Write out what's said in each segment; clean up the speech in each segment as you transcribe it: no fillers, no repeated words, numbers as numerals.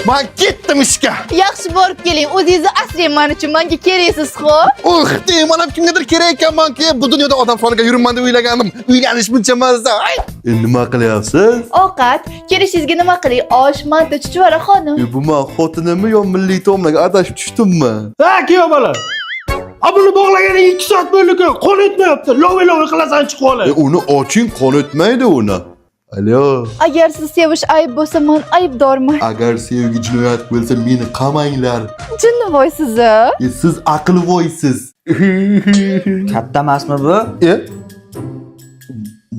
Man ketdim ishga. Yaxshi, borib keling. O'zingizni asrang man uchun. Menga keraksiz, xo'p? Uh, man ham kimgadir kerak ekanman-ki, bu dunyoda odam soniga yuribman deb o'ylagandim. Uylanish buncha mazza. Ay! Nima qilyapsiz? Ovqat. Kelishingizga nima qilay? Osh, manti, chuchvara, xonim. Bu man xotinimmi yo milliy taomlarga adashib tushdimmi? Ha, kuyov bola. A, buni bog'laganiga 2 soat bo'ldi-ku, qon o'tmayapti. Lovi lovi qilasan chiqib olib. Uni oching, qon o'tmaydi uni. Alo. Agar siz sevish ayb bo'lsa, man aybdorman. Agar sevgi jinoyat bo'lsa, meni qamanglar. Jinnivoysiz a? Siz aqlvoysiz. Katta emasmi bu?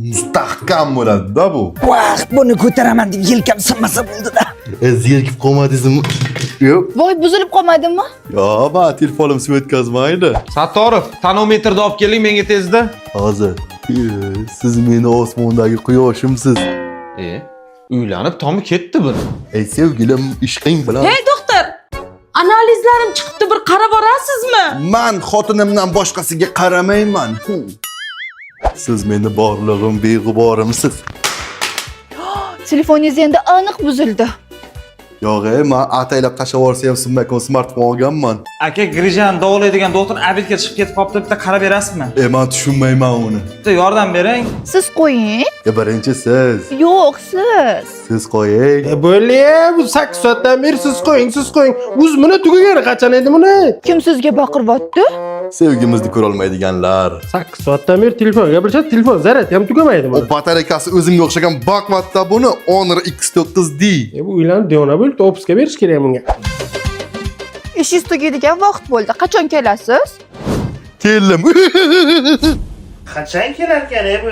Mustahkam bo'ladi-da bu. Vaqt, buni ko'taraman deb yelkam sinmasa bo'ldi-da. Zerikib qolmadingizmi? Yo'q. Voy, buzilib qolmadimmi? Yo'q, man telefonim suv o'tkazmaydi. Sattorov, tonometrni olib keling menga tezda. Hozir. Siz meni osmondagi quyoshimsiz. Uylanib tomi ketdi buni. Ey sevgilim, ishqing bilan. Hey doktor, analizlarim chiqibdi, bir qarab borasizmi? Man xotinimdan boshqasiga qaramayman. Siz meni borlig'im, beg'uborimsiz. Telefoningiz endi aniq buzildi. Yo'q, man ataylab tashlab yuborsa ham sinmaydigan smartfon olganman. Aka, грыжа ni davolaydigan doktor обед ga chiqib ketib qolibdi, bitta qarab berasizmi? Man tushunmayman uni. Bitta yordam bering. Siz qo'ying. Birinchi siz. Yo'q, siz. Siz qo'ying. Bo'ldi, bu 8 soatdan beri siz qo'ying, siz qo'ying. O'z buni tugagani qachon edi buni? Kim sizga baqiryapti? Sevgimizni ko'rolmaydiganlar. 8 soatdan beri telefon gapirishadi, telefon zaryad ham tugamaydi O buni. batareykasi o'zimga o'xshagan baqvatda buni Honor X9D. Bu uylanib devona bo'ldi, ofisga berish kerak bunga. Ishingiz tugaydigan vaqt bo'ldi. Qachon kelasiz? Keldim. Qachon kelarkan bu?